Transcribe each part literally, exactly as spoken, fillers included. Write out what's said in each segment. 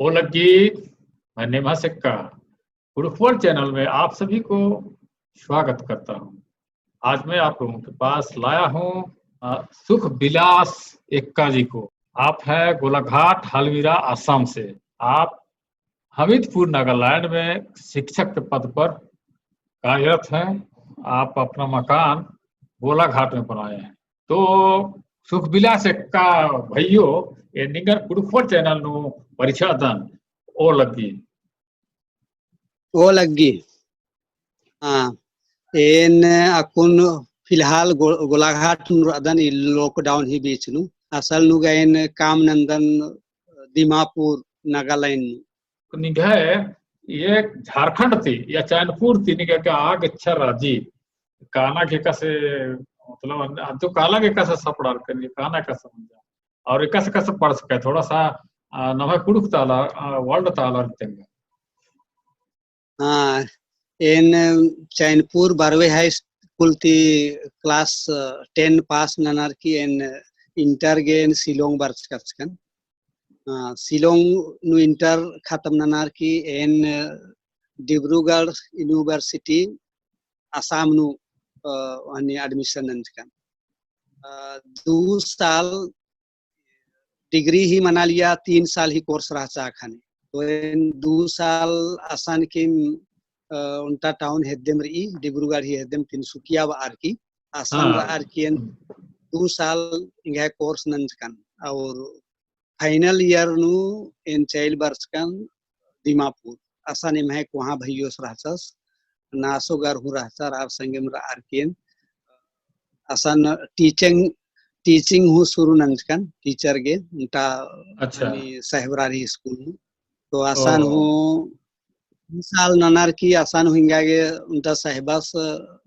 ओ लग्गी, मैं नेम्हा एक्का, कुँड़ुख़ World channel में आप सभी को स्वागत करता हूँ। आज मैं आप लोगों के पास लाया हूँ, अ, सुख बिलास एक्का जी को। आप हैं गोलाघाट, हालविरा, आसाम से। आप हमीदपुर, नागालैंड में शिक्षक के पद पर कार्यरत हैं। आप अपना मकान गोलाघाट में बनाए हैं। तो सुख बिलास एक्का भइयो, ए निंगन कुँड़ुख़ World channel नू परिछादन, ओ लग्गी। ओ लग्गी। हाँ, एन अक्कुन फिलहाल गो-, गोलाघाट नू रअदन, ई lockdown ही बीच नू। असल नू गा एन काम नन्दन दीमापुर, नागालैंड नू। निंग्है ये झारखंड ती या चैनपुर ती निंग्है का आगे अच्छा राजी, काना के कसे, मतलब, अन-, अन तो काला के कसे सपड़ार करिए, काना कसे मंजा। और एकासे एकासे पढ़चकय, थोड़ा सा, अ, नम्है कुँड़ुख़ ता आलर, अ, World ता आलर तेंगा। हाँ, एन चैनपुर बारहवीं high school ती class, अ, ten pass ननर की एन inter गे एन शिलोंग बरचका रहचकन। अ, शिलोंग नू inter खतम ननर की एन डिब्रूगढ़ University आसाम नू, अ, ओहनी admission नंजकन। अ, दू साल degree ही मना लिया, तीन साल ही course रहचा ख़ने। तो एन दू साल असन किम, अ, ओन्टा town हेद्देम रई, डिब्रूगढ़ ही हेद्देम, तिनसुकिया बअर की। असन हाँ। बअर की एन दू साल एंग्है course नंजकन। और final year नू एन चइल बरचकन दीमापुर। असन एम्है कोहाँ भइयोस रहचस, नासो गर हूँ रहचर, आर संगेम रअर की एन असन teaching, teaching हूँ शुरू नंजकन, teacher गे, ओन्टा अच्छा। हनी सहबरारी school नू। तो असन ओ। हूँ तीन साल ननर की असन हूँ एंगा गे ओन्टा सहबस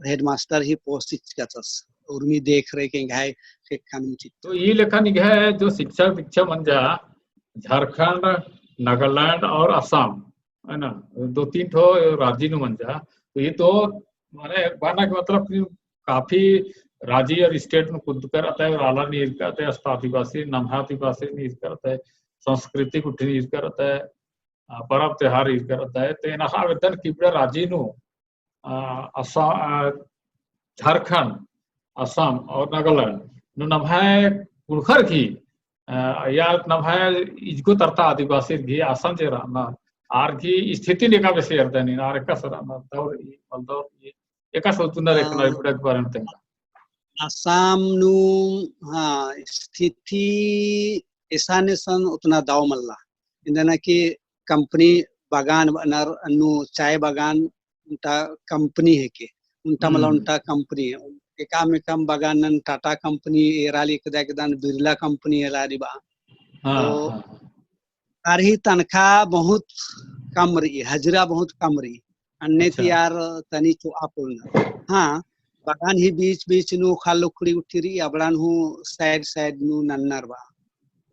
headmaster ही post चिच्चकस। उर्मी देख रेख एंग्है ख़ेक्खन चिच्चकस। तो ई लेखा निंग्है जो शिक्षा दीक्षा मंजा, झारखंड, नागालैंड और असम, है ना, दो तीन ठो राजी नू मंजा। तो ई तो माने बअना के मतलब कि काफी राजी और state नू कुद्दकर अतय और आलर नी ईरकर अतय, अस्ता आदिवासी, नम्है आदिवासी नी ईरकर अतय, संस्कृति गुट्ठी नी ईरकर अतय, अ, परब त्योहार ईरकर अतय। ते एन अख़आ बेद्दन कि इबड़ा राजी नू, अ, असा-, अ, झारखंड, असम और नागालैंड नू नम्है कुँड़ुख़र गही, अ, या नम्है इजगो तरता आदिवासीर गही असन जे रअनर, आर गही स्थिति एका बेसे एरदन, आर एकासे रअनर, दौर ई, मल दौर ई, एकासे उतुनर एकनर, अ, इबड़ा के बारे में तेंगा। आसाम नू, हाँ, स्थिति एसन एसन उतना दव मल्ला। इन्दना कि company बगान बअनर, अन्नु चाय बगान ओन्टा company हेके, ओन्टा मला हम्म। ओन्टा company है। एकअम एकअम बगान नन टाटा company एरा ली, एकदा एकदान बिरला company एरा ली बआ। हाँ, तो हाँ, हाँ। आर ही तनखा बहुत कम रई, हजरा बहुत कम रई। अन्ने अच्छा। ती आर तनी चोआ पोल्लनर। हाँ, बगान ही बीच बीच नू ख़ल्ल उखड़ी गुट्ठी रई, अबड़ान हूँ side side नू नन्नर बआ।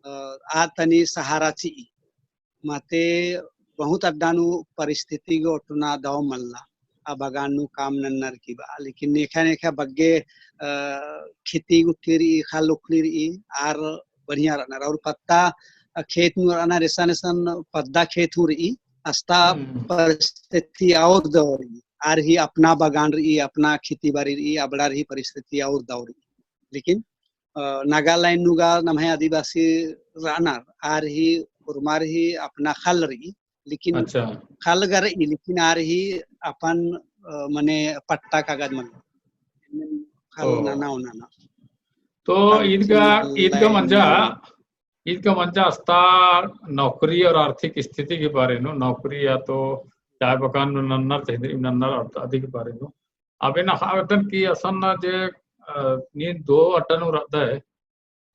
अ, आ तनी सहारा चिई। माते बहुत अड्डा नू परिस्थिति गे ओटना दव मल्ला, आ बगान नू काम नन्नर की बआ। लेकिन नेखा नेखा बग्गे, अ, खेती गुट्ठी रई, ख़ल्ल उखड़ी रई, आर बढ़िया रअनर। और पद्दा, अ, खेत नू रअनर, एसन एसन पद्दा खेत हूँ रई, अस्ता हम्म। परिस्थिति और दव रई। आर ही अपना बगान रई, अपना खेती बारी रई, अबड़ार ही परिस्थिति और दव रई। लेकिन अ, नागालैंड नू गा नम्है आदिवासी रअनर, आर ही उर्मार ही अपना ख़ल्ल रई, लेकिन अच्छा। ख़ल्ल गा रई, लेकिन आर ही अपन, अ, मने पट्टा कागज मल्ला। ख़ल्ल ओ। नना ओना ना। तो ख़ल्ल ईद गा, ख़ल्ल ईद गा मंजा, ख़ल्ल ईद गा मंजा अस्ता नौकरी और आर्थिक स्थिति के बारे नू, नौकरी या तो चाय बगान नू नन्नर, चाहे नन्नर आदि के बारे नू। अबे ना अख़आ बेद्दन कि असन जे, अ, नीन दो अड्डा नू रअदय,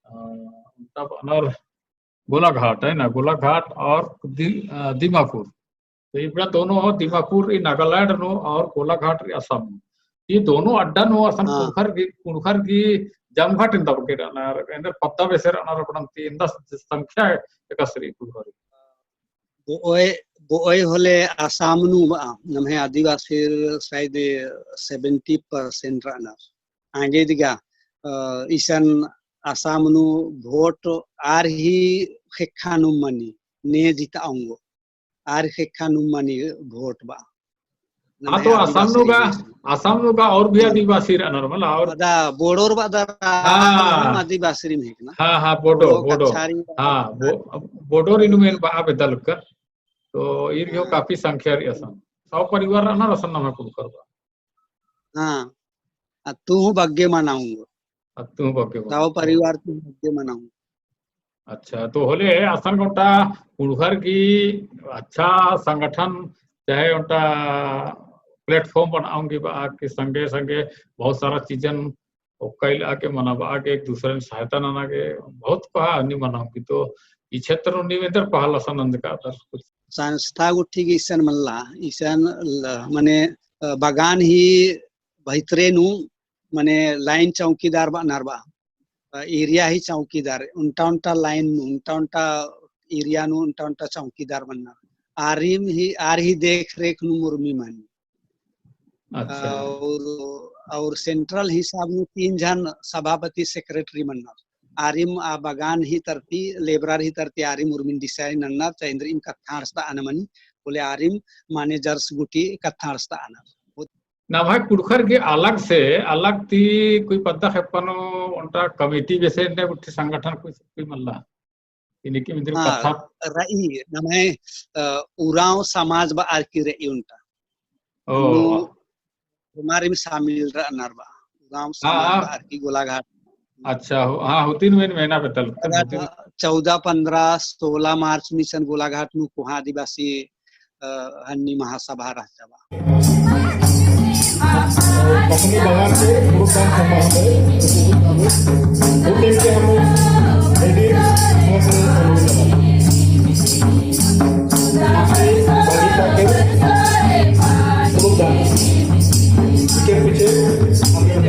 अ, तब अनर गोलाघाट है ना, गोलाघाट और दि-, अ, दीमापुर। तो इबड़ा दोनों हो, दीमापुर ई नागालैंड नू और गोलाघाट ई असम नू। ई दोनों अड्डा नू असन हाँ। कुँड़ुख़र गही, कुँड़ुख़र गही जमघट एन दबके रअनर, एन्देर पद्दा बेसे रअनर अपड़न ती, एन्दा संख्या एकासे रई कुँड़ुख़र। बओय, बओय होले आसाम नू बआ, नम्है आदिवासीर शायद seventy percent रअनर। आंगे दिगा, अ, इसन आसाम नू vote आर ही ख़ेक्खा नू मनी। ने जिता ओंगो। आर ख़ेक्खा नुम मनी vote बा। हाँ, नम्है तो आदिवासी असम नू गा, reservation। असम नू गा और भी हाँ। आदिवासी रअनर मला और अदा बोडोर बा दरा हाँ। आदिवासी रिम हेकना। हाँ, हाँ, बोडो, बोडो, बोडो। कछारी हाँ, बो-, बोडो रिनुम एन बा बेद्दा लक्कर। तो ईर गे हाँ। काफी संख्या रई असन। सौ परिवार रअनर असन नम्है कुँड़ुख़र बा। हाँ। अत्तु हूँ बग्गे मना ओंगो। अत्तु हूँ बग्गे मना ओंगो। सौ परिवार ती बग्गे मना ओंगो। अच्छा, तो होले असन ओन्टा कुँड़ुख़र की अच्छा संगठन चाहे ओन्टा platform बना ओंगी बा कि संगे संगे बहुत सारा चीजन ओक्का इला के मनाबआ के एक दूसरे ने सहायता नना के बहुत कोहा हनी मना ओंगी। तो ई क्षेत्र नू नीम एन्देर पहल असन नंजका दर कुछ? संस्था गुट्ठी गे इसन मल्ला, इसन ल-, मने, अ, बगान ही भीतरे नू मने line चौकीदार बअनर बा। अ, area ही चौकीदार, ओन्टा ओन्टा line नू, ओन्टा ओन्टा area नू, ओन्टा ओन्टा चौकीदार मन्नर। आरिम ही, आर ही देख रेख नू उर्मी मनी। अच्छा। और, और central हिसाब नू तीन झन सभापति secretary मन्नर। आरिम आ बगान ही तरती, labour ही तरती आरिम उर्मिन decide नन्नर, चाहे एन्देरिम कत्था अंड़सतआ नमनी, होले आरिम managers गुट्ठी कत्था अंड़सतआ नन्नर। नम्है कुँड़ुख़र गे अलग से, अलग ती कोई पद्दा खेप्पा नू ओन्टा committee बेसे एन्ने गुट्ठी संगठन कोई, कोई मल्ला? इन्ने की मिंदर हाँ, कत्था रई, नम्है, अ, उराँव समाज बअर की रई ओन्टा। ओ। नू, हमारे में शामिल रअनर बा। उराँव हाँ, समाज हाँ। बअर की गोलाघाट। अच्छा, हो, हाँ, होतिन मेन मेना बेद्दा लक्कर, अगर होतिन। चौदह, पन्द्रह, सोलह मार्च नू इसन गोलाघाट नू कोहाँ आदिवासी अ, हन्नी महासभा रहचा बा। अपनी बगान से पुरुष काम करना होता है, वो टीम के हम लोग ladies, आपसे बड़ी ताकत, पुरुष काम। इसके पीछे हम लोग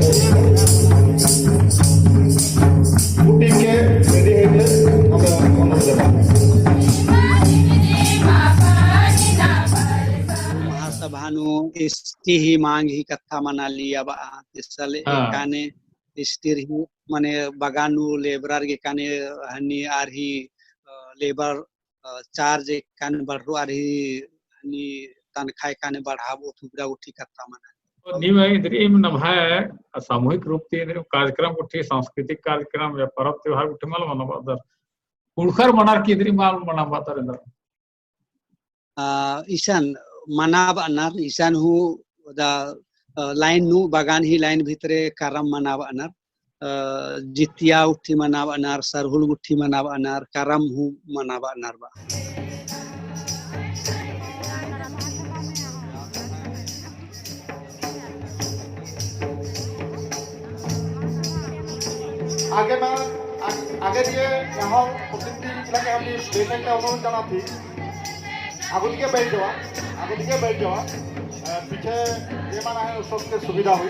टीम के lady headers, हम लोग, हम लोग जवान। महासभा नू ST ही मांग ही कत्था मना लिया बा, तिसल हाँ। एकाने ST ही मने बगान नू labour गे एकाने हनी आर ही, अ, labour, अ, charge एकाने बढ़रओ आर ही हनी तनखा एकाने बढ़ाबओ तुबड़ा गुट्ठी कत्था मना। तो नीम एन्देरिम नम्है सामूहिक रूप ती एन्देरिम कार्यक्रम गुट्ठी, सांस्कृतिक कार्यक्रम या परब त्योहार गुट्ठी मल मनाबअदर। कुँड़ुख़र मनर की एन्देरिम मल मनाबअदर एन्देर। अ, इसन मनाबअनर, इसन हूँ द, अ, line नू बगान ही line भीतरे करम मनाबअनर, अ, जितिया गुट्ठी मनाबअनर, सरहुल गुट्ठी मनाबअनर, करम हूँ मनाबअनर बा। आगे मा, आ-, आगे दिए यहाँ उपस्थित लगे हम ये बैठक का अनुरोध जाना थी। आगो दिके बैठ जावा, आगो दिके बैठ जावा। अ, पीछे ये माना है, उस सबके सुविधा हुई।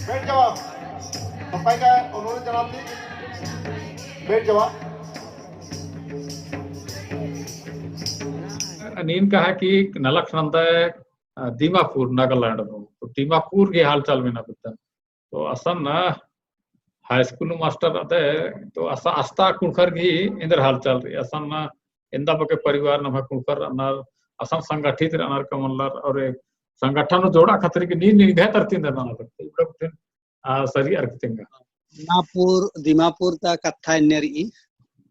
बैठ जावा। सफाई का अनुरोध जाना थी। बैठ जावा। नीन कहा कि नलख नंदय, अ, दीमापुर, नागालैंड नू। तो दीमापुर गे हालचाल मेना बेद्दन। तो असन high school नू मास्टर रअदय, तो अस-, अस्ता कुँड़ुख़र गही एन्देर हालचाल रई। असन एन्दा बग्गे परिवार नम्है कुँड़ुख़र रअनर, असन संगठित रअनर का मल्लर, और एक संगठन नू जोड़ा खतरी की नीन निंग्है तरती एन्देर नना लगदय। इबड़ा गुट्ठिन आ, सरी अरख तेंगा। दीमापुर, दीमापुर ता कत्था एन्ने रई।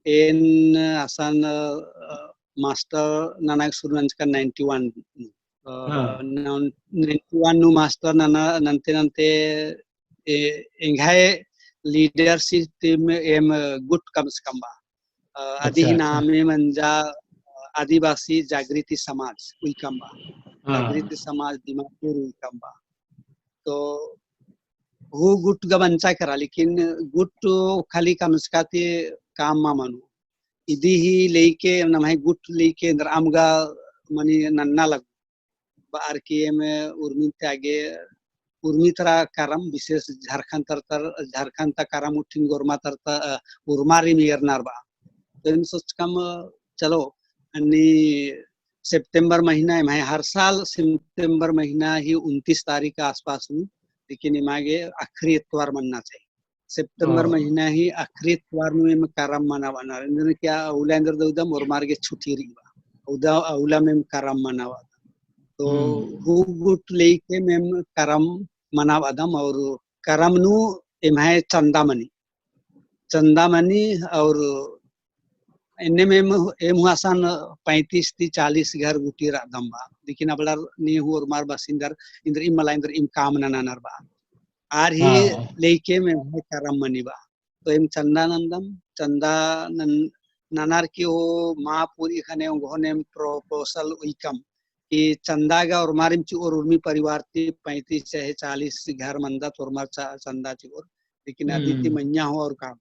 एन असन, अ, मास्टर नना गे सुरु नंजकन ninety one नू। अ, हाँ। नन-, ninety one नू मास्टर नना, नन्ते नन्ते ए-, एंग्है leadership team एम गुट कमचकम बा। अ, अदी अच्छा, ही अच्छा। नामे मंजा, अ, आदिवासी जागृति समाज उइकम बा। हाँ। जागृति समाज दीमापुर उइकम बा। तो हूँ गुट गा मंजा केरा, लेकिन गुट खाली कमचका ती काम मा मनो। इदी ही लेके, नम्है गुट लेके एन्दरअम गा मनी नन्ना लग बअर की एम उर्मी ती आगे, उर्मी तरा करम, विशेष झारखंड तर, तर, झारखंड ता करम उठिन गोरमा तर, तर, अ, उर्मारिम एरनर बा। तो एम सोचकम, चलो, अन्नी सितंबर महीना, एम्है हर साल सितंबर महीना ही उनतीस तारीख के आसपास नू, लेकिन एमा गे आखिरी एतवार मन्ना चाहिए। सितंबर हाँ। महीना ही आखिरी इतवार नू एम करम मनाबअनर। एन्देर क्या उल्ला एन्देर दउदम ओर्मार गे छुट्टी रई बा। उदा, उल्ला में एम करम मनाबअदम। तो हम्म। हूँ गुट लेके एम करम मनाबअदम और करम नू एम्है चंदा मनी। चंदा मनी और एन्ने में एम, एम हूँ असन पैंतीस ती चालीस घर गुट्ठी रअदम बा। लेकिन अबड़ार ने हूँ ओर्मार बसिंदर, एन्देर इम मला एन्देर इम काम ननानर बा। आर ही हाँ। लेके एम्है करम मनी बा। तो एम चंदा नन्दम, चंदा नन-, ननर की ओ मा पूरी ख़ने ओंगोन एम proposal उइकम कि चंदा गा ओर्मारिम चिओर उर्मी परिवार ती पैंतीस चाहे चालीस घर मंदा तो ओर्मार च-, चंदा चिओर। लेकिन अदी ती हम्म। मइय्याँ हूँ और काम।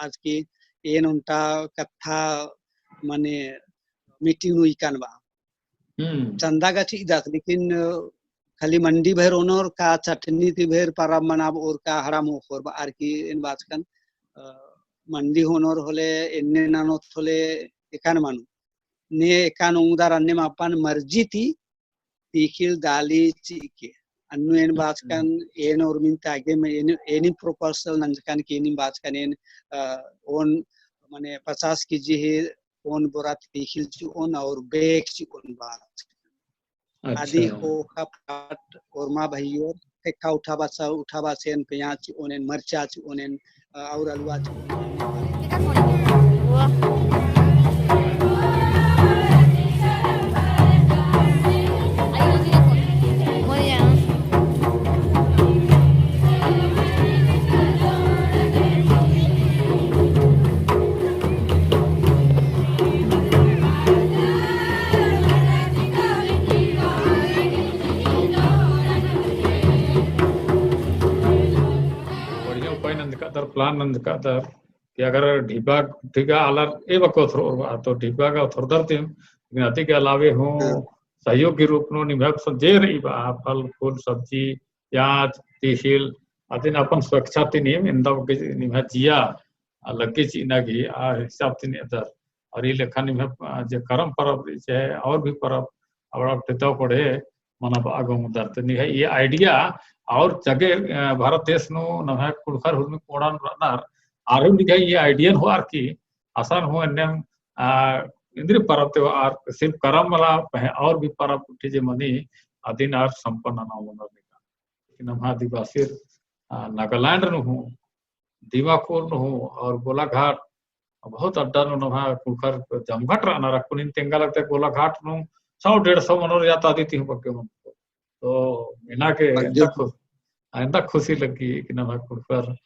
आज की एन ओन्टा कत्था मने meeting नू उइकन बा। हम्म। चंदा गा चिअदत, लेकिन, अ, खाली मंडी भर ओनोर का चटनी ती भर परब मनाबओर का हड़ाम ओखोर बा, आर की एन बाचकन, अ, मंडी ओनोर होले, एन्ने ननोत होले, एकान मनो। ने एकान ओंगदर अन्नेम अपन मर्जी ती, तीखिल दाली चिके। अन्नु एन अच्छा। बाचकन, एन ओर्मिन तागे में एन, एनिम proposal नंजकन की एनिम बाचकन एन, अ, ओन, मने पचास केजी ही ओन बोरा तीखिल चिओन और bag चिओन बाचकन। अदी अच्छा। ख़ोख़ा पाट ओर्मा भइयोर, ख़ेक्खा उठाबाचा, उठाबाचेन, प्याज चिओन एन, मरचा चिओन एन, अ, और अलुवा चिओन एन। बढ़िया उपाय नंजकादर, plan नंजकादर, कि अगर ढिबा, ढिबा आलर एबको ओथरओर बा, तो ढिबा गा ओथरदर तिम, लेकिन अदी के अलावे हूँ हाँ। सहयोगी रूप नू निम्है जे रई बा, फल, फूल, सब्जी, प्याज, तीखिल, अदिन अपन स्वेच्छा ती नीम, एन्दा बग्गे निम्है जिया, आ, लग्गी चिअना गही, आ हिसाब ती नेदर। और ई लेखा निम्है, आ, जे करम परब रई, चाहे और भी परब, अबड़ा टेदव पड़े, मना बा अगम दर। तो निम्है ई idea और जगे, अ, भारत देश नू नम्है कुँड़ुख़र हुरमी कोड़न रअनर, आर हूँ निम्है ई idea होअर की, असन हूँ एन्नेम, आ, इन्द्री परब त्योहार, सिर्फ करम मला पहें और भी परब उठी जे मनी, अदिन आर संपन्न नना ओनर निका। लेकिन नम्है आदिवासिर, आ, नागालैंड नू हूँ, दीमापुर नू हूँ और गोलाघाट बहुत अड्डा नू नम्है कुँड़ुख़र जमघट रअनर, अक्कुन नीन तेंगा लगदय गोलाघाट नू सौ डेढ़ सौ मनोर या ता अदी ती हूँ बग्गे मनो। तो एन्ने के बग्गे। एन्दा खुश, एन्दा खुशी लग्गी कि नम्है कुँड़ुख़र,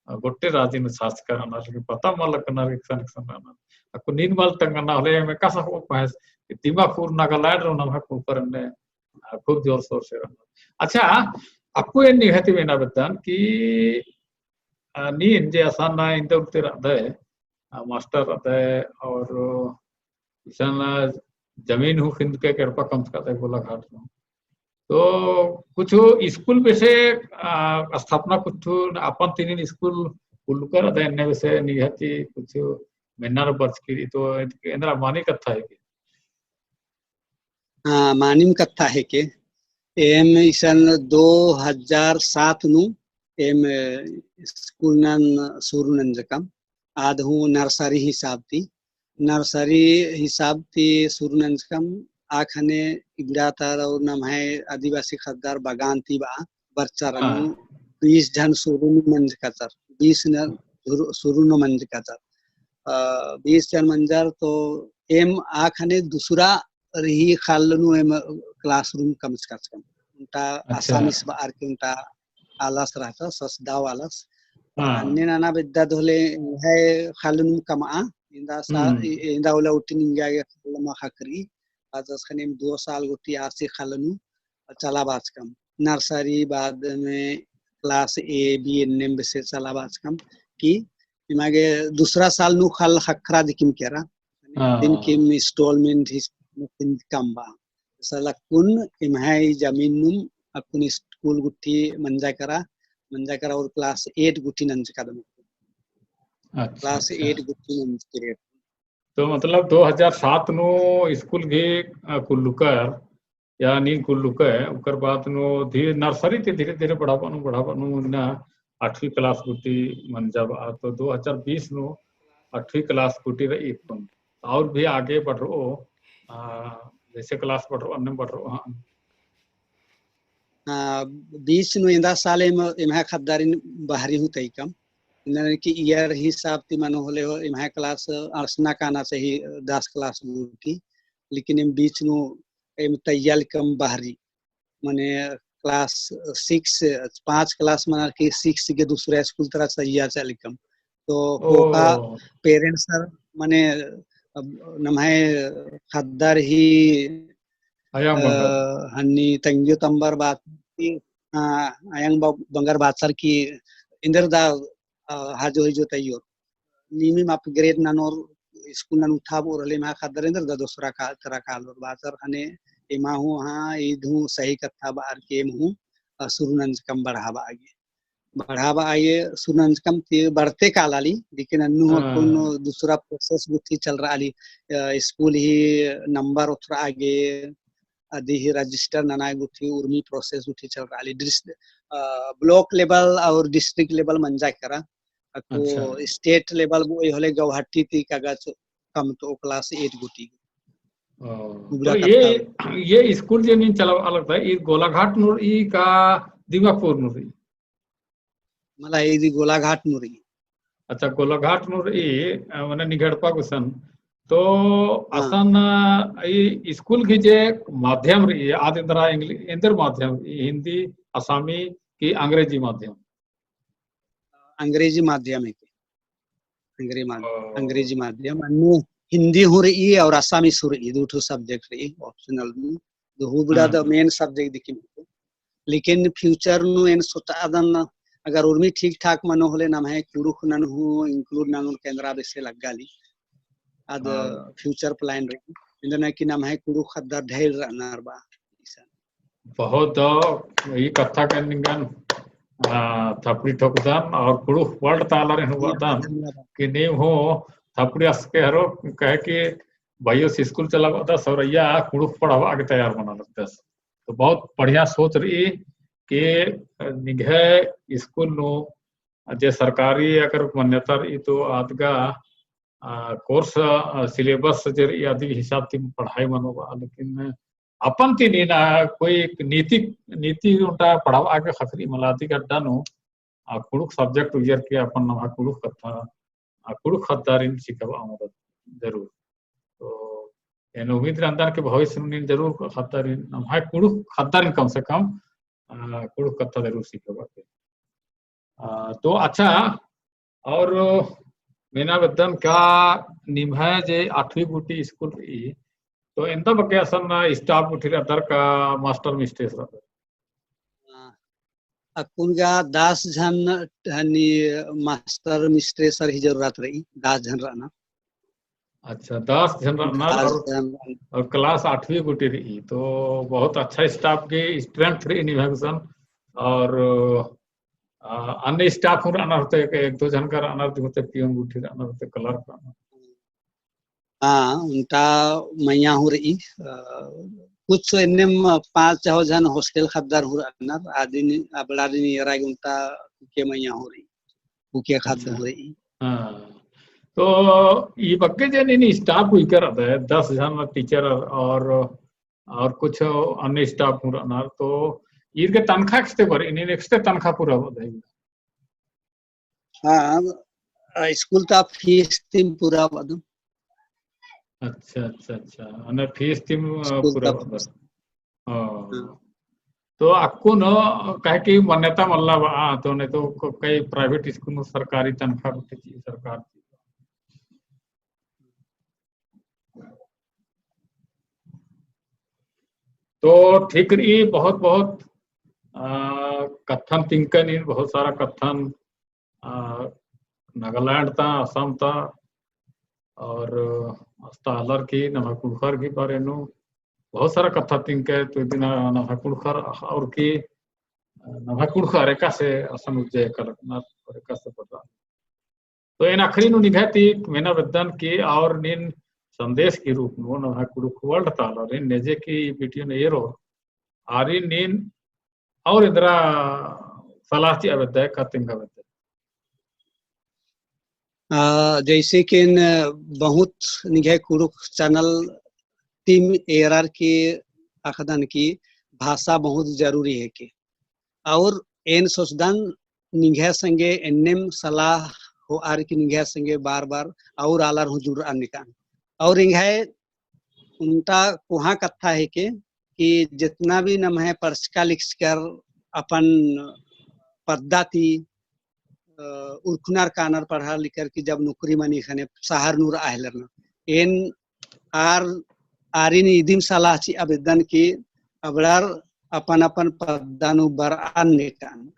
अ, गोट्टे राजी नू साचका रअनर, लेकिन पता मल लगनर एकसन एकसन रअनर। अक्कुन नीन मल तेंगना होले एम एकासे होओ पहें कि दीमापुर नागालैंड नू नम्है कुँड़ुख़र एन्ने आ, खूब जोर शोर से रअनर। अच्छा, अक्कु एन निंग्है ती मेना बेद्दन कि, आ, नीन जे असन ना एन्देर उल्ला ती रअदय, आ, master रअदय और इसन जमीन हूँ ख़िंदके एड़पा कमचकादय गोलाघाट नू। तो कुछ स्कूल बेसे, आ, स्थापना कुछ अपन ती नीन स्कूल कुल्लुकर रअदय एन्ने बेसे निंग्है ती कुछ मेन्ना रअदय बरचकी रई तो एन्दरा मानी कत्था है कि? हाँ, मानिम कत्था हेके। एम इसन दो हजार सात नू एम स्कूल नन शुरू नंजकम। आद हूँ nursery हिसाब ती। Nursery हिसाब ती शुरू नंजकम। आ ख़ने इबड़ा तर और नम्है आदिवासी ख़द्दर बगान ती बा बरचर हाँ। नू बीस झन शुरू नू मंजकाचर। बीस न शुरू, शुरू नू मंजकाचर। अ, बीस झन मंजर तो एम आ ख़ने दूसरा रई ख़ल्ल नू एम classroom कमचकाचकम। ओन्टा अच्छा। Assamese बअर की ओन्टा आलस रहचा, ससदाव आलस। हाँ। अन्ने नना बेद्दद होले एंग्है ख़ल्ल नू कमआ, एन्दा सा-, हम्म। ए-, एन्दा उल्ला उट्टी निंगा गे ख़ल्ल मा ख़क्खरई, आद अस ख़ने एम दो साल गुट्ठी आसी ख़ल्ल नू चलाबाचकम। Nursery बाद में class A, B एन्नेम बेसे चलाबाचकम कि एमा गे दूसरा साल नू ख़ल्ल ख़क्खरा दिकिम केरा। हाँ। दिन किम installment हिसाब नू किम कम बा। साल अक्कुन एम्है जमीन नुम अक्कुन स्कूल गुट्ठी मंजा केरा, मंजा केरा और class eight गुट्ठी नंजकादम। अच्छा, class अच्छा। Eight गुट्ठी नंजकादम। तो मतलब दो हजार सात नू स्कूल गही, अ, कुल्लुकर, या नीन कुल्लुकर, उकर बाद नू धीरे, nursery ती धीरे-धीरे बढ़ाबआ नू, बढ़ाबआ नू इन्ना, आठवीं class गूटी मंजा बआ, तो दो हजार बीस नू आठवीं class गूटी रई अक्कुन। और भी आगे बढ़रओ, आ, जैसे class बढ़रओ, अन्नेम बढ़रओ, हाँ। आ, बीच नू एन्दा साल एम, एम्है ख़द्दारिन बहरी हूँ तइकम। एन्देर कि year हिसाब ती मनो होले हो, एम्है class अंड़सना काना चाही दस class गूटी। लेकिन एम बीच नू एम तइया लक्कम बहरी। मने class six, पाँच class मना कि six गे दूसरा school तरा तइया चालकम। तो ओ। होका parents सर मने अब नम्है ख़द्दर ही, अयंग अ, बंगर। हन्नी तंग्यो तम्बर बात की, अ, अयंग ब-, बंगर बाचर की एन्देर दा, अ, हाजो हिजो तइयोर। नीमिम upgrade ननोर, school नन उठाबओर होले एम्है ख़द्दर एन्देर दा दोसरा का-, तरा कालोर बाचर ख़ने एमा हूँ हाँ, ईद हूँ सही कत्था बअर की एम हूँ, अ, सुरु नंजकम बढ़ाबआ गे। बढ़ाबआ गे सुरु नंजकम ती बढ़ते कालाली, लेकिन अन्नु हूँ हाँ। अक्कुन दूसरा process गूटी चलरआली, अ, school ही number ओथरआ गे, अदी ही register नना गूटी उर्मी process गूटी चलरआली। Dis-, अ, block level और district level मंजा केरा। अक्कु अच्छा। State level बओई होले गुवाहाटी ती कागज कमतओ class eight गूटी। ओ, उबड़ा तो ये, कत्था। ये school जे नीन चलाबआ लगदय, ई गोलाघाट नू रई का दीमापुर नू रई? मला ईद गोलाघाट नू रई। अच्छा, गोलाघाट नू रई, अ, मने निंग्है एड़पा गुसन। तो हाँ। असन, अ, ई school गही जे माध्यम रई, आद एन्दरा English, एन्देर माध्यम रई, हिंदी, असामी की अंग्रेजी माध्यम? अंग्रेजी माध्यम है। अंग्रेजी माध-, ओ। अंग्रेजी माध्यम, अन्नु हिंदी हूँ रई और असामी हूँ रई, दू ठो subject रई, optional नू। तो हूँ बड़ा हाँ। द main subject दिखी। लेकिन future नू एन सोचआदन, अगर उर्मी ठीक ठाक मनो होले नम्है कुँड़ुख़ नन हूँ include ननोर का एन्दरा बेसे लग्गाली। आद हाँ। Future plan रई। एन्देर ना कि नम्है कुँड़ुख़ ख़द्दर ढेल रअनर बआ। बहुत दव ई कत्था के निंगन, आ, थपड़ी ठोकदन और कुँड़ुख़ world तालारिन हूँ बअदन धन्यवाद। कि नीम हूँ थपड़ी असके हरो, काहे कि भइयोस school चलाबअदस और अइय्या कुँड़ुख़ पढ़ाबआ गे तैयार मना लगदस। तो बहुत बढ़िया सोच रई कि निंग्है school नू जे सरकारी अगर मान्यता रई तो आद गा, आ, course, आ, syllabus जे रई अदी हिसाब ती पढ़ाई मनो बआ, लेकिन अपन ती नीन कोई एक नीति, नीति ओन्टा पढ़ाबआ गे ख़क्खरई मला अदी गड्डा नू, आ, कुँड़ुख़ subject उइयर की अपन नम्है कुँड़ुख़ कत्था, आ, कुँड़ुख़ ख़द्दारिन सिखाबआ मदत जरूर। तो एन उम्मीद नन्दन कि भविष्य नू नीन जरूर ख़द्दारिन, नम्है कुँड़ुख़ ख़द्दारिन कम से कम, आ, कुँड़ुख़ कत्था जरूर सिखाबआ गे। आ, तो अच्छा, और मेना बेद्दन का निम्है जे आठवीं गूटी school रई, तो एन्दा बग्गे असन staff गूटी रअदर का master mistress रअदर? हाँ, अक्कुन गा दस झन हनी master mistress ही जरूरत रई, दस झन रअनर। अच्छा, दस झन रअनर दस और, झन रअनर। और class आठवीं गूटी रई, तो बहुत अच्छा staff की strength रई निम्है गुसन। और, आ, अन्य staff हूँ रअनर होते, एक, एक दो झन का रअनर होते, peon गूटी रअनर होते, clerk रअनर। हाँ, ओन्टा मइय्याँ हूँ रई, आ, कुछ एन्नेम पाँच छः झन hostel ख़द्दर हूँ रअनर, आदिन, अबड़ारिन एरा गे ओन्टा कुके मइय्याँ हूँ रई, कुके ख़द्द अच्छा। हूँ रई। हाँ। तो ई बग्गे जे नीन staff उइकर रअदय, दस झन teacher और, और कुछ अन्य staff हूँ रअनर, तो ईर गे तनखा किस्ते बरई, नीन एकस्ते तनखा पूरा बअदय? हाँ, आ, school ता fees तिम पूरा बअदम। अच्छा, अच्छा, अच्छा। अन्ने fees तिम, आ, school पूरा ता बअदम। Fees। हाँ। हाँ। तो अक्कुन काहे कि मान्यता मल्ला बआ, तो नहीं तो क-, कई private school नू सरकारी तनखा बअदय, सरकार। तो ठीक रई, बहुत बहुत, आ, कत्थन तिंकन इन, बहुत सारा कत्थन, आ, नागालैंड ता, असम ता, और अस्ता आलर की, नम्है कुँड़ुख़र की बारे नू बहुत सारा कत्था तिंकय, तो इदिन नम्है कुँड़ुख़र और की, नम्है कुँड़ुख़र एकासे असन उज्जय कलकनर और एकासे पता। तो एन आखिरी नू निंग्है ती मेना बेद्दन कि और नीन संदेश की रूप नू नम्है कुँड़ुख़ world तालारिन नेजे की video नू एरोर, आरिन नीन और एन्दरा सलाह चिआ बेद्दय, का तेंगा बेद्दय? अ, जैसे कि एन बहुत निंग्है कुँड़ुख़ channel team एरर की अख़दन की भाषा बहुत जरूरी हेके। और एन सोचदन निंग्है संगे एन्नेम सलाह होअर की निंग्है संगे बार-बार और आलर हूँ जुड़रअन निकन। और एंग्है ओन्टा कोहाँ कत्था हेके कि जेतना भी नम्है पढ़चका लिखचकर अपन पद्दा ती, अ, उरखनर कानर पढ़ार लिखर की जब नौकरी मनी ख़ने सहर नू रआ हेलर ना। एन आर, आरिन इदिम सलाह चिआ बेद्दन कि अबड़ार अपन अपन पद्दा नू बरअन निकन।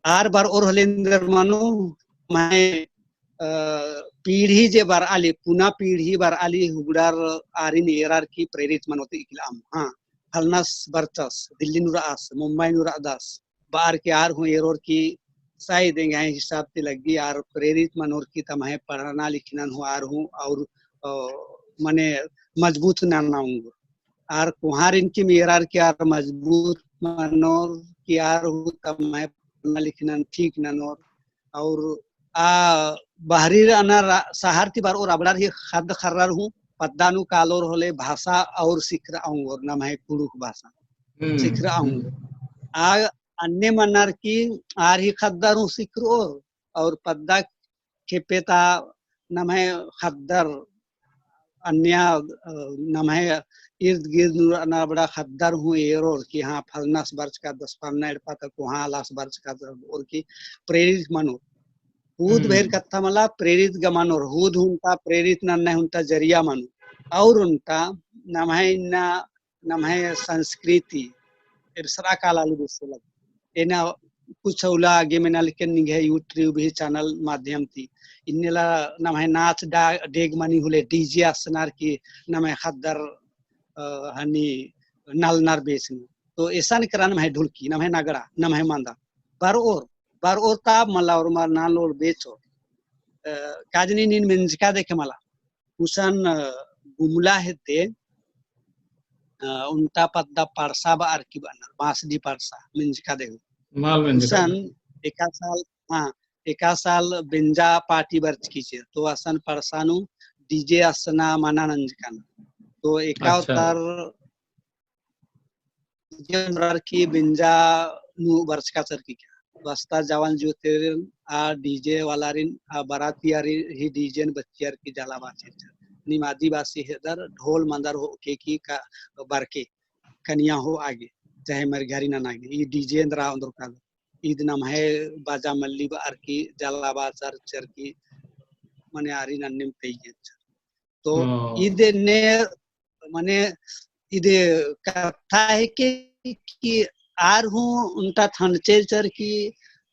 आर बरओर होले एन्देर मनो, नम्है, अ, पीढ़ी जे बरआली, पुना पीढ़ी बरआली हुगड़ार आरिन एरर की प्रेरित मनो ती इकलाम। हाँ, फलनस बरचस, दिल्ली नू रअस, मुंबई नू रअदस, बअर की आर हूँ एरोर की शायद एंग्है हिसाब ती लग्गी आर प्रेरित मनोर की तम्है पढ़ना लिखनन हूँ आर हूँ और, अ, मने मजबूत नना ओंगोर। आर कोहाँ आरिन की एरर की आर मजबूत मनोर की आर हूँ तम्है पढ़ना लिखनन ठीक ननोर। और आ बहरी रअनर सहर ती बरओर अबड़ार ही ख़द्द ख़र्रर हूँ पद्दा नू कालोर होले भाषा और सिखरआ ओंगोर नम्है कुँड़ुख़ भाषा हम्म, सिखरआ हम्म। ओंगोर। आ अन्ने मनर की आर ही ख़द्दर हूँ सिखरओर और पद्दा खेप्पे ता नम्है ख़द्दर अन्य, अ, नम्है इर्द गिर्द नू रअनर अबड़ा ख़द्दर हूँ एरोर कि हाँ फलनस बरचकादस, फलना एड़पा ता कोहाँ आलस बरचकादस और कि प्रेरित मनोर। हुद हम्म। भइर कत्था मला प्रेरित गा मनोर, हुद हूँ ओन्टा प्रेरित नन्ना हूँ ओन्टा जरिया मनोर। और ओन्टा नम्है इन्ना नम्है संस्कृति एबसरआ कालाली बेसे लग्गी। एन्ने कुछ उल्ला गे मेना लेकिन निंग्है YouTube ही channel माध्यम ती। इन्नेला नम्है नाच डा-, डेग मनी होले DJ असनर की नम्है ख़द्दर, अ, हनी नलनर बेचनी। तो एसन केरा नम्है ढुलकी, नम्है नगड़ा, नम्है मंदा। बरओर, बरओर ता मला ओर्मर नलओर बेचओर। अ, काजनी नीन मेंजका देखे मला। गुसन, अ, गुमला हेद्दे, अ, ओन्टा पद्दा पड़सा बअर की बअनर, बांसडी पड़सा, मेंजका देहु। मल मेंजका। गुसन एका साल, हाँ, एका साल बेंजा party बरचकी चिआ, तो असन पड़सा नू DJ असना मना नंजकन। तो एका अच्छा। उतर जे उमरार की बेंजा नू बरचका चरकी का। बस्ता जवान जोतेरिन आ DJ वालारिन आ बरातियारी ही DJ न बच्चियर की जाला बाचेर चर। नीम आदिवासी हेदर ढोल मंदर होके की का बरके कनिया होआ गे, चाहे मरघारी नना गे। ई DJ एन्दरा ओन्दर का। ईद नम्है बाजा मल्ली बअर की जाला बाचर चर की मने आरिन अन्नेम तैये चर। तो हाँ। ईद ने मने ईद कत्था हेके कि आर हूँ ओन्टा थनचेर चर की,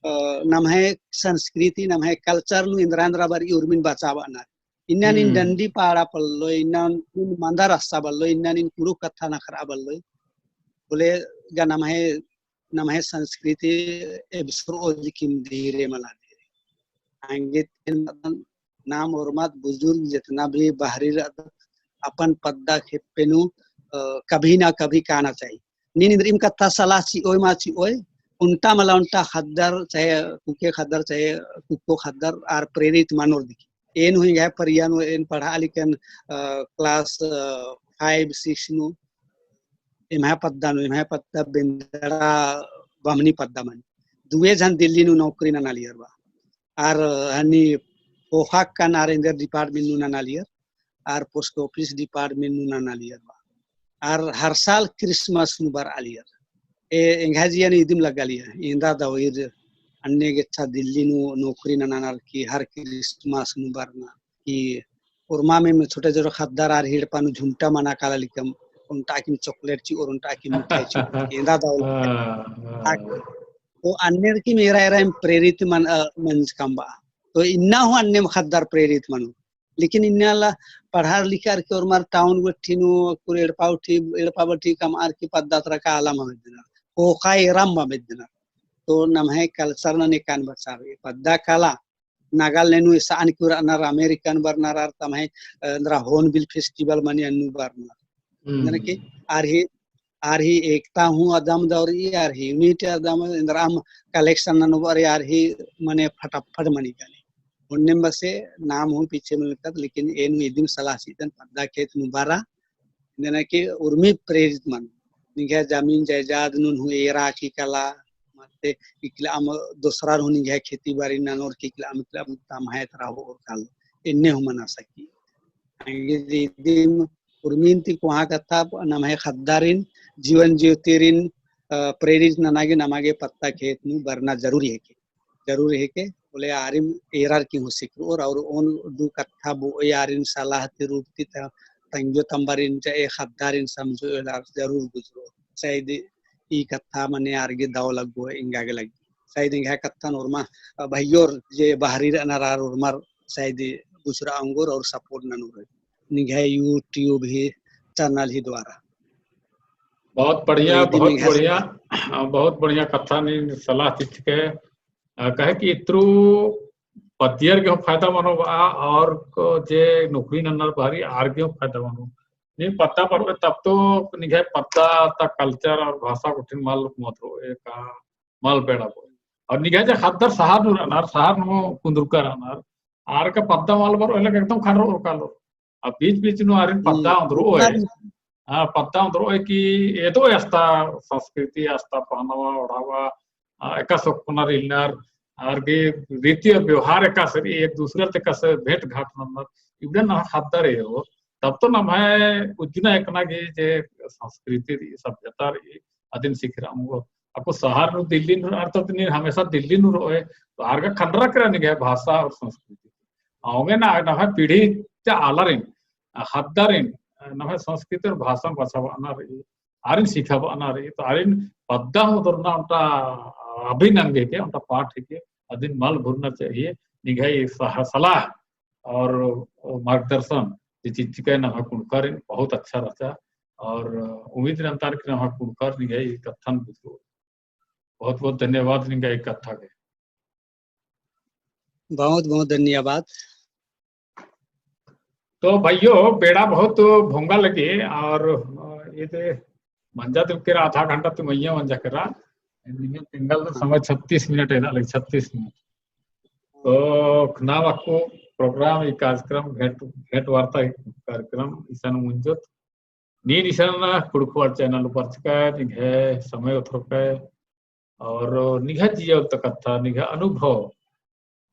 अ, नम्है संस्कृति, नम्है culture नू एन्दरा एन्दरा बरई उर्मिन बचाबअनर। इन्ना नीन हम्म। डंडी पाड़ा बल्लोय, इन्ना नीन मंदर अस्सा बल्लोय, इन्ना नीन कुँड़ुख़ कत्था नखरआ बल्लोय। बोले गा नम्है नम्है संस्कृति एबसरओ दिकिम धीरे मला धीरे। आंगे तेन नाम ओर्मत बुजुर्ग जेतना भी बहरी रअदत अपन पद्दा खेप्पे नू, अ, कभी ना कभी काना चाही। नीन इन्द्रिम कत्था सलाह चिओय मा चिओय, ओन्टा मला ओन्टा ख़द्दर, चाहे कुके ख़द्दर, चाहे कुक्को ख़द्दर आर प्रेरित मनोर दिकी। एन हूँ एंग्है परिया नू एन पढ़आ लिकन, अ, class, अ, five, six नू एम्है पद्दा नू, एम्है पद्दा बेंदड़ा बमनी पद्दा मनी। दुए झन दिल्ली नू नौकरी ननालियर बा। आर हनी ख़ोख़ा कन आर एन्देर department नू ननालियर, आर post office department नू ननालियर बा। आर हर साल Christmas नू बरआलियर। ए एंग्है जिया नू इदिम लग्गालियर। एन्दा दव ईर अन्ने गेच्छा दिल्ली नू नौकरी ननानर की हर Christmas नू बरना। कि ओर्मा में छोटे जोर ख़द्दर आर ही एड़पा नू झुमटा मना काला लिकम, ओन्टा अकिम chocolate चिओर, ओन्टा अकिम मिठाई चिओर, एन्दा दव। हाँ, हाँ। तो अन्नेर की मेरा एरा एम प्रेरित मन, अ, मंजकम बा। तो इन्ना हूँ अन्नेम ख़द्दर प्रेरित मनो। लेकिन इन्ना ला पढ़ार लिखार के ओर्मार town गुट्ठी नू, कुर एड़पा उठी, एड़पा बट्ठी कमआर की पद्दा तरा काला मा बेद्दनर। ख़ोख़ा एरा मा बेद्दनर। तो नम्है culture नने कान बचाबे। पद्दा काला, नागालैंड नू एसआन की रअनर, अमेरिकन बरनर आर तम्है, अ, एन्दरा Hornbill Festival मनी अन्नु बरनर। हम्म। मने कि आर ही आर ही एकता हूँ अदम दौरी, आर ही unity अदम, एन्दरा अम collection ननोर आर ही मने फटाफट मनी काली। उन्नेम बसे नाम हूँ पीछे मलकत, लेकिन एन हूँ इदिम सलाह चिअदन पद्दा खेत नू बरा, इन्ना कि उर्मी प्रेरित मनो। निंग्है जमीन जायदाद नून हूँ एरा की कला, मते इकला अम दोसरार हूँ निंग्है खेती बारी ननोर की इकला अम, इकला अम तम्है तरा होओर कालो। एन्ने हूँ मना सकी। अंगे इदिम उर्मिन ती कोहाँ कत्था नम्है ख़द्दारिन, जीवन ज्योतिरिन, अ, प्रेरित नना गे नमा गे पद्दा खेत नू बरना जरूरी हेके। जरूरी हेके, बोले आरिम एरार की हूँ सिखरओर, और ओन दू कत्था बोई आरिन सलाह ती रूप ती त-, तंग्यो तम्बरिन चा ए ख़द्दारिन समझो एलार जरूर गुजरो। शायद ई कत्था मने आर गे दव लग्गो, एंगा गे लग्गी। शायद एंग्है कत्थन ओर्मा, अ, भइयोर जे बहरी रअनर आर ओर्मर शायद गुजरा ओंगोर और support ननोर। निंग्है YouTube ही channel ही द्वारा। बहुत बढ़िया, तो इदी बहुत निंग्है बढ़िया, अ, बहुत बढ़िया कत्था नीन सलाह चिच्चके। अ, कहे कि इत्रु पद्दियर गे हूँ फायदा मनो बा और को जे नौकरी नन्नर बहरी आर गे हूँ फायदा मनो। नीन पद्दा बरओय तब तो निंग्है पद्दा ता culture और भाषा गुट्ठिन मल ओन्द्रओय का मल बेड़ा बओय। और निंग्है जे ख़द्दर शहर नू रअनर, शहर नू कुन्दुरका रअनर, आर का पद्दा मल बरओय लगे एकदम खंडरओर कालो। अब बीच बीच नू आरिन हम्म। पद्दा ओन्द्रओय। हाँ, पद्दा ओन्द्रओय कि एदो अस्ता संस्कृति, अस्ता पहनावा ओढ़ावा, आ, एकासे ओक्कनर इलनर, आर गे रीति और व्यवहार एकासे रई, एक दूसरे ते एकासे भेंट घाट नन्नर, इबड़न नम्है ख़द्दर एरो, तब तो नम्है उज्जना एकना गे जे संस्कृति रई, सभ्यता रई, अदिन सिखरआ ओंगो। अक्कु शहर नू दिल्ली नू रअनर तो नीन हमेशा दिल्ली नू रओय, तो आर गा खंडरा केरा निंग्है भाषा और संस्कृति। औंगे ना नम्है पीढ़ी चा आलारिन, अ, ख़द्दारिन, अ, नम्है संस्कृति और भाषा बछाबअना रई, आरिन सिखाबअना रई, तो आरिन पद्दा ओन्द्रना ओन्टा, अ, अभिन्न अंग हेके, ओन्टा part हेके, अदिन मल भुरना चाहिए। निंग्है सह-, सलाह और मार्गदर्शन जे चिच्चकय नम्है कुँड़ुख़ारिन बहुत अच्छा रहचा और उम्मीद नंतान कि नम्है कुँड़ुख़ार निंग्है ई कत्थन बुझरओ। बहुत बहुत धन्यवाद निंग्है ई कत्था गे। बहुत बहुत धन्यवाद। तो भइयो, बेड़ा बहुत भोंगा लगे और, अ, इदे मंजा दिम केरा आधा घंटा ती मइय्याँ मंजा केरा। निंग्है तिंगल समय छत्तीस मिनट एदा लगे, छत्तीस मिनट। तो ख़ने अक्कु program ई कार्यक्रम भेंट, भेंट वार्ता कार्यक्रम इसन मुंजोत। नीन इसन कुँड़ुख़ World channel परचकय, निंग्है समय ओथरकय, और निंग्है जिया ता कत्था, निंग्है अनुभव,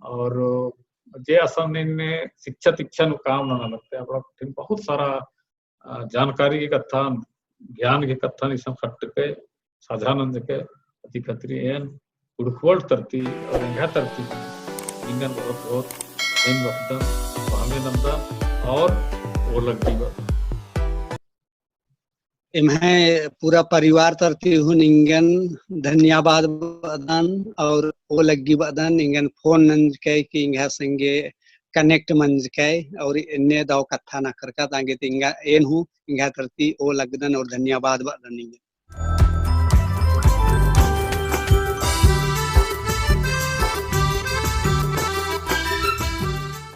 और जे असन नीन शिक्षा दीक्षा नू काम नना लगदय, अपना बहुत सारा, अ, जानकारी गे कत्थन, ज्ञान गे कत्थन इसन ख़ट्टकय, साझा नंजकय, अदी खतरी एन कुँड़ुख़ World तरती और एंग्है तरती निंगन बहुत बहुत धन्यवाद बअदन, बहमे नंदन और ओ लग्गी बअदन। एम्है पूरा परिवार तरती हूँ निंगन धन्यवाद बअदन और ओ लग्गी बअदन, निंगन phone नंजकय कि एंग्है संगे connect मंजकय और एन्ने दव कत्था नखरकत आंगे ती एंगा, एन हूँ एंग्है तरती ओ लग्गदन और धन्यवाद बअदन निंगन।